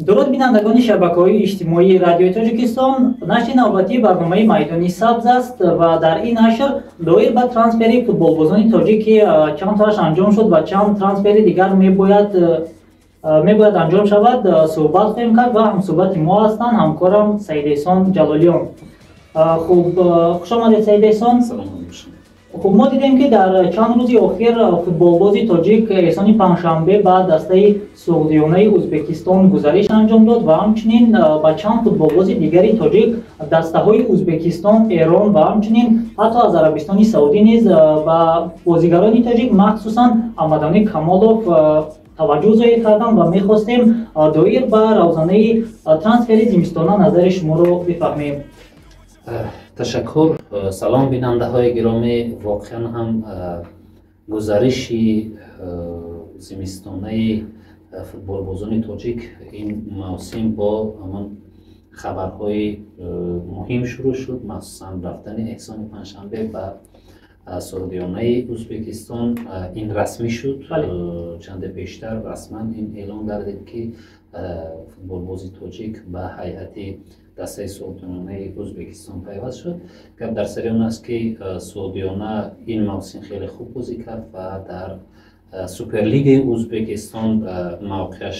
Дуруд бинандагони шабакаҳои иҷтимоии Радиои Тоҷикистон. Нашри навбатии барномаи Майдони сабз аст ва дар ин нашр доир ба трансфери футболбозони тоҷик, ки чанд тоаш анҷом шуд ва чанд трансфери дигар мебояд анҷом шавад, суҳбат хоҳем кард ва ҳамсуҳбати мо ҳастанд ҳамкорам Саидеҳсон Ҷалолиён. Хуб, хуш омадед, Саидеҳсон. Хуб, мо дидем, ки дар чанд рӯзи охир футболбози тоҷик Эҳсони Панҷшанбе ба дастаи Суғдиёнаи Ӯзбекистон гузариш анҷом дод ва ҳамчунин ба чанд футболбози дигари тоҷик дастаҳои Ӯзбекистон, Эрон ва ҳамчунин ҳатто аз Арабистони Саудӣ низ ба бозигарони тоҷик, махсусан Аҳмадамин Камолов, таваҷҷӯҳ зоҳир кардам ва мехостем доир ба равзанаи трансфери зимистона назари шуморо бифаҳмем. Ташаккур. Салом, бинандаҳои гиромӣ. Воқеан ҳам гузариши зимистонаи футболбозони тоҷик ин мавсим бо ҳамон хабарҳои муҳим шурӯъ шуд, махсусан рафтани Эҳсони Панҷшанбе ба Суғдиёнаи Ӯзбекистон. Ин расмӣ шуд, чанде пештар расман ин эълон гардид, ки футболбози тоҷик ба ҳайати дастаи Суғдиёнаи Ӯзбекистон пайваст шуд. Гап дар сари он аст, ки Суғдиёна ин мавсим хеле хуб бозӣ кард ва дар Суперлигаи Ӯзбекистон мавқеаш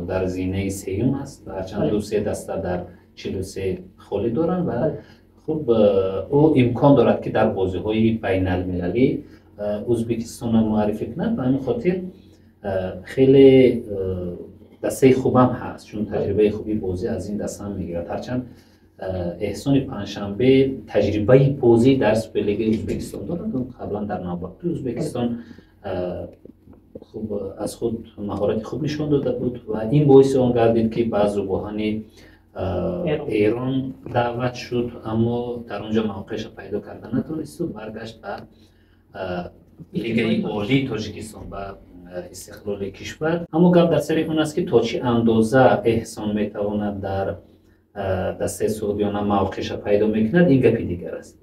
дар зинаи сеюм аст, ҳарчанд ду се даста дар 43 холӣ доранд. Ва хуб, ӯ имкон дорад, ки дар бозиҳои байналмилалӣ Ӯзбекистонро муаррифӣ кунад. Ба ҳамин хотир хеле дастаи хубам ҳаст, чун таҷрибаи хуби бозӣ аз ин даста ҳам мегирад. Ҳарчанд Эҳсони Панҷшанбе таҷрибаи бозӣ дар Суперлигаи Ӯзбекистон дорад, ӯ қаблан дар Навбахти Ӯзбекистон хуб аз худ маҳорати хуб нишон дода буд ва ин боиси он гардид, ки ба Зубоҳани Эрон даъват шуд, аммо дар он ҷо мавқеашро пайдо карда натонисту баргашт ба Лигаи Олии Тоҷикистон, ба Истиқлоли кишвар. Аммо гап дар сари он аст, ки то чӣ андоза Эҳсон метавонад дар дастаи Суғдиёна мавқеаша пайдо мекунад, ин гапи дигар аст.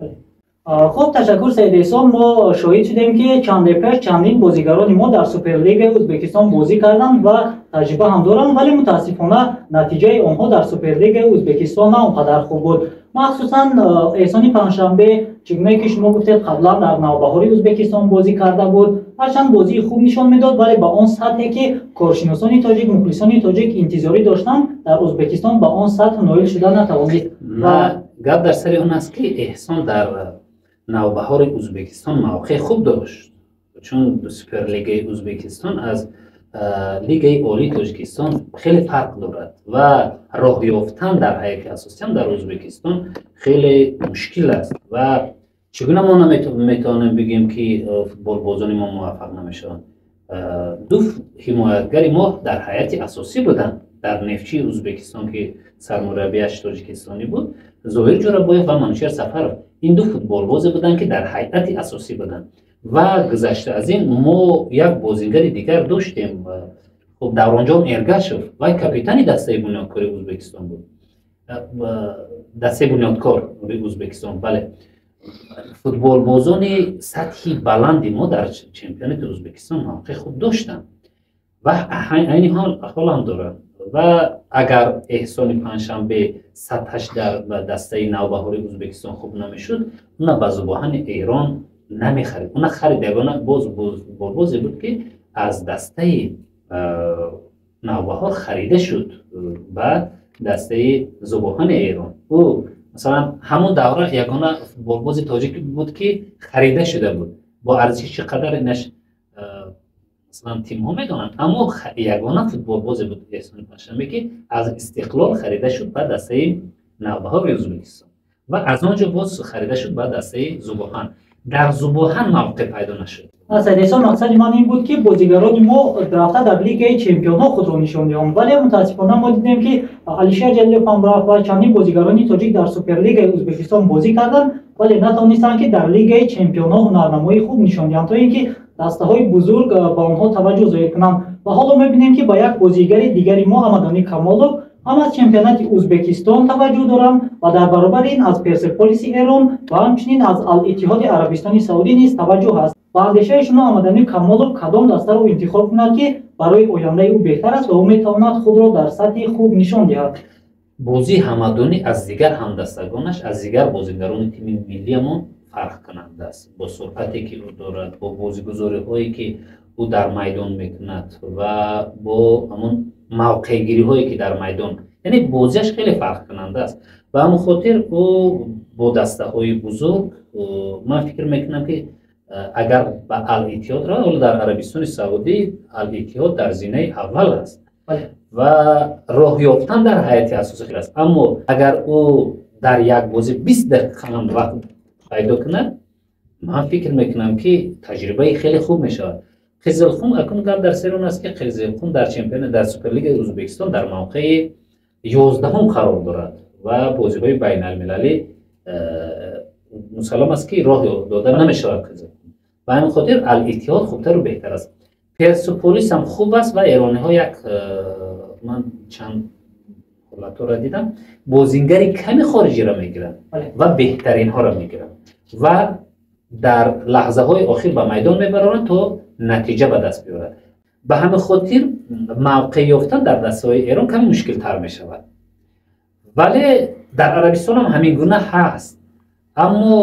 Хуб, ташаккур, Саидеҳсон. Мо шоҳид шудем, ки чанде пеш чандин бозигарони мо дар Суперлигаи Ӯзбекистон бозӣ карданд ва таҷриба ҳам доранд, вале мутаассифона натиҷаи онҳо дар Суперлигаи Ӯзбекистон на он қадар хуб буд. Махсусан Эҳсони Панҷшанбе, чӣ гунае ки шумо гуфтед, қаблан дар Навбаҳори Ӯзбекистон бозӣ карда буд. Ҳарчанд бозии хуб нишон медод, вале ба он сатҳе, ки коршиносони тоҷик, мухлисони тоҷик интизорӣ доштанд, дар Ӯзбекистон ба он сатҳ ноил шуда натавонист. Ва гап дар сари он аст, ки Эҳсон дар Навбаҳори Ӯзбекистон мавқеи хуб дошт, чун Суперлигаи Ӯзбекистон аз Лигаи Олии Тоҷикистон хеле фарқ дорад ва роҳ ёфтан дар ҳайати асосиам дар Ӯзбекистон хеле мушкил аст. Ва чӣ гуна мо наметавонем бигӯем, ки футболбозони мо муваффақ намешаванд? Ду ҳимоятгари мо дар ҳайати асосӣ буданд дар Нефтчии Ӯзбекистон, ки сармураббиаш тоҷикистонӣ буд, Зоҳир Ҷӯрабоев ва Манучер Сафаров. Ин ду футболбозе буданд, ки дар ҳайати асосӣ буданд. Ва гузашта аз ин, мо як бозигари дигар доштем, хуб, Давронҷон Эргашев. Вай капитани дастаи Бунёдкори Ӯзбекистон буд, дастаи Бунёдкор Ӯзбекистон. Бале, футболбозони сатҳи баланди мо дар чемпионати Ӯзбекистон мавқеи хуб доштанд ва айни ҳол ҳам доранд. Ва агар Эҳсони Панҷшанбе сатҳаш дар дастаи Навбаҳори Ӯзбекистон хуб намешуд, уна ба Зубоҳани Эрон намехарид. Уна харид. Ягона боз футболбозе буд, ки аз дастаи Навбаҳор харида шуд ба дастаи Зубоҳани Эрон. Ӯ масалан ҳамон давра ягона футболбози тоҷик буд, ки харида шуда буд. Бо арзиши чӣ қадар, инаш масалан тимҳо медонанд, аммо ягона футболбозе буд Эҳсони Панҷшанбе, ки аз Истиқлол харида шуд ба дастаи Навбаҳори Ӯзбекистон ва аз он ҷо боз харида шуд ба дастаи Зубоҳан. Дар Зубоҳан мавқеъ пайдо нашуд. Саидеҳсон, мақсади ман ин буд, ки бозигарони мо рафта дар Лигаи чемпионҳо худро нишон диҳанд, вале мутаассифона мо дидем, ки Алишер Ҷалилов ҳам рафт ва чандин бозигарони тоҷик дар Суперлигаи Ӯзбекистон бозӣ карданд, вале натавонистанд, ки дар Лигаи чемпионҳо ҳунарнамоии хуб нишон диҳанд, то ин ки дастаҳои бузург ба онҳо таваҷҷӯҳ зоҳир кунанд. Ва ҳоло мебинем, ки ба як бозигари дигари мо, Аҳмадамин Камолов, ҳам аз чемпионати Ӯзбекистон таваҷҷӯҳ доранд ва дар баробари ин аз Персеполиси Эрон ва ҳамчунин аз Ал Иттиҳоди Арабистони Саудӣ низ таваҷҷӯҳ ҳаст. Ба андешаи шумо Ҳамадони Камолов кадом дастаро интихоб кунад, ки барои ояндаи ӯ беҳтар аст ва ӯ метавонад худро дар сатҳи хуб нишон диҳад? Бозии Ҳамадонӣ аз дигар ҳамдастагонаш, аз дигар бозигарони тими миллиамон фарқкунанда аст. Бо суръате ки ӯ дорад, бо бозигузориҳое ки ӯ дар майдон мекунад ва бо ҳамон мавқеъгириҳое ки дар майдон, яъне бозиаш хеле фарқкунанда аст. Ба ҳамон хотир ӯ бо дастаҳои бузург, ман фикр мекунам, ки агар ба Ал-Иттиҳод равад, ҳоло дар Арабистони Саудӣ Ал-Иттиҳод дар зинаи аввал аст ва роҳ ёфтан дар ҳайати асосӣ хеле аст. Аммо агар ӯ дар як бозӣ 20 дақиқа ҳам вақт пайдо кунад, ман фикр мекунам, ки таҷрибаи хеле хуб мешавад. Қизилқум, акнун гап дар сари он аст, ки Қизилқум дар чемпионат, дар Суперлигаи Ӯзбекистон дар мавқеи 11-ум қарор дорад ва бозиҳои байналмилалӣ мусаллам аст, ки роҳ дода намешавад Қизилқум. Ба ҳамин хотир Ал-Иттиҳод хубтару беҳтар аст. Персуполис ҳам хуб аст ва эрониҳо як, ман чанд ҳолатҳоро дидам, бозингари ками хориҷиро мегиранд ва беҳтаринҳоро мегиранд ва дар лаҳзаҳои охир ба майдон мебароранд, то натиҷа ба даст биёрад. Ба ҳамин хотир мавқеъ ёфтан дар дастаҳои Эрон каме мушкилтар мешавад, вале дар Арабистон ҳам ҳамин гуна ҳаст. Аммо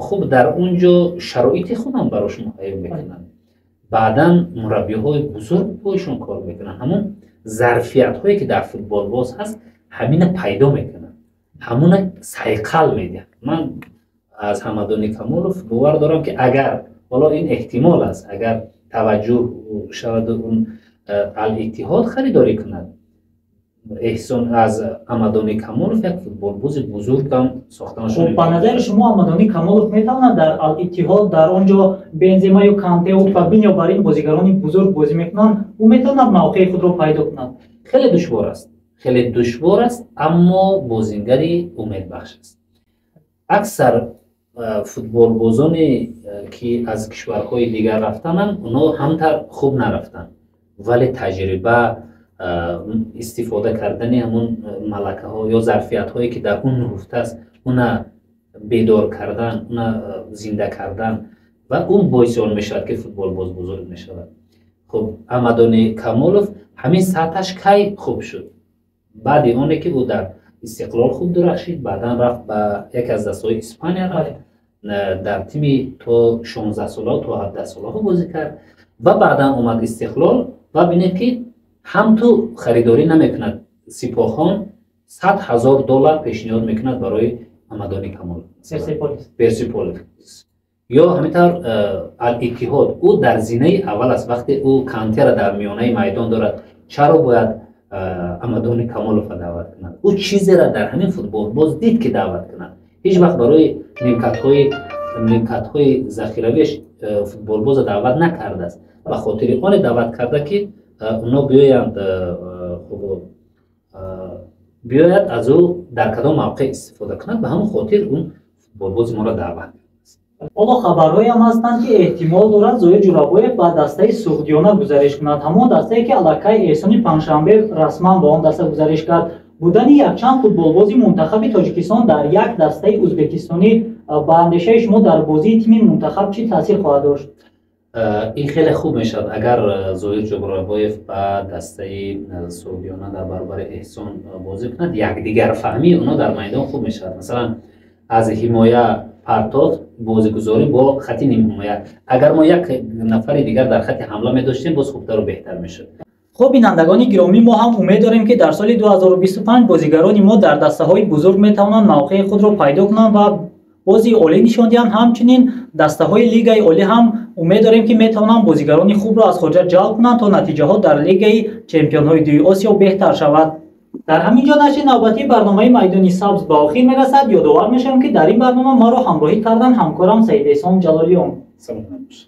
хуб, дар он ҷо шароити хубам барош муҳайё мекунанд, баъдан мураббиҳои бузург боишон кор мекунанд, ҳамон зарфиятҳое ки дар футболбоз ҳаст, ҳамина пайдо мекунанд, ҳамуна сайқал медиҳанд. Ман аз Ҳамадони Камолов бовар дорам, ки агар, ҳоло ин эҳтимол аст, агар таваҷҷӯҳ шаваду он Ал-Иттиҳод харидорӣ кунад, эҳсон аз Ҳамадони Камолов як футболбози бузургам сохтанашон. Ба назари шумо Ҳамадони Камолов метавонад дар Ал-Иттиҳод, дар он ҷо Бенземаю Кантеу Фабиньо бар ин бозигарони бузург бозӣ мекунанд, ӯ метавонад мавқеи худро пайдо кунад? Хеле душвор аст, хеле душвор аст, аммо бозингари умедбахш аст. Аксар футболбозоне ки аз кишварҳои дигар рафтананд, онҳо ҳамтар хуб нарафтанд, вале таҷриба, истифода кардани ҳамон малакаҳо ё зарфиятҳое ки дар он нуҳуфта аст, уна бедор кардан, уна зинда кардан ва он боиси он мешавад, ки футболбоз бузург мешавад. Хуб, Ҳамадони Камолов ҳамин сатҳаш кай хуб шуд? Баъди оне ки ӯ дар Истиқлол хуб дурахшид, баъдан рафт ба яке аз дастаҳои Испания, рафт дар тими то 16 солаҳо, то 17 солаҳо бозӣ кард ва баъдан омад Истиқлол ва бинед, ки ҳам ту харидорӣ намекунад. Сипоҳон 100 000 доллар пешниҳод мекунад барои Ҳамадони Камолов, Персиполис ё ҳамин тавр Ал-Иттиҳод. Ӯ дар зинаи аввал аст. Вақте ӯ Кантера дар миёнаи майдон дорад, чаро бояд Ҳамадони Камоловро даъват кунад? Ӯ чизеро дар ҳамин футболбоз дид, ки даъват кунад. Ҳеҷ вақт барои нимкатҳои захиравиаш футболбозро даъват накардааст. Ба хотири оне даъват карда, ки оно биёянд, биёяд, аз ӯ дар кадом мавқеъ истифода кунад. Ба ҳамон хотир он футболбози моро даъват. Ҳоло хабарҳоям ҳастанд, ки эҳтимол дорад Зоир Ҷурабоев ба дастаи Суғдиёна гузариш кунад, ҳамон дастае ки аллакай Эҳсони Панҷшанбе расман ба он даста гузариш кард. Будани якчанд футболбози мунтахаби Тоҷикистон дар як дастаи ӯзбекистонӣ ба андешаи шумо дар бозии тими мунтахаб чӣ таъсир хоҳад дошт? Ин хеле хуб мешавад, агар Зоир Ҷубрабоев ба дастаи Суғдиёна дар баробари Эҳсон бозӣ кунад. Якдигарфаҳмии онҳо дар майдон хуб мешавад. Масалан, аз ҳимоя партофт, бозигузорӣ бо хати нимҳимоя. Агар мо як нафари дигар дар хати ҳамла медоштем, боз хубтару беҳтар мешуд. Хуб, бинандагони гиромӣ, мо ҳам умед дорем, ки дар соли 2025 бозигарони мо дар дастаҳои бузург метавонанд мавқеи худро пайдо кунанд ва бозии олӣ нишон диҳанд. Ҳамчунин дастаҳои Лигаи олӣ ҳам умед дорем, ки метавонанд бозигарони хубро аз хориҷа ҷалб кунанд, то натиҷаҳо дар Лигаи чемпионҳои дуюми Осиё беҳтар шавад. Дар ҳамин ҷо нашри навбатии барномаи Майдони сабз ба охир мерасад. Ёдовар мешавем, ки дар ин барнома маро ҳамроҳӣ карданд ҳамкорам Саид Эҳсон Ҷалолиён. Саломат бошед.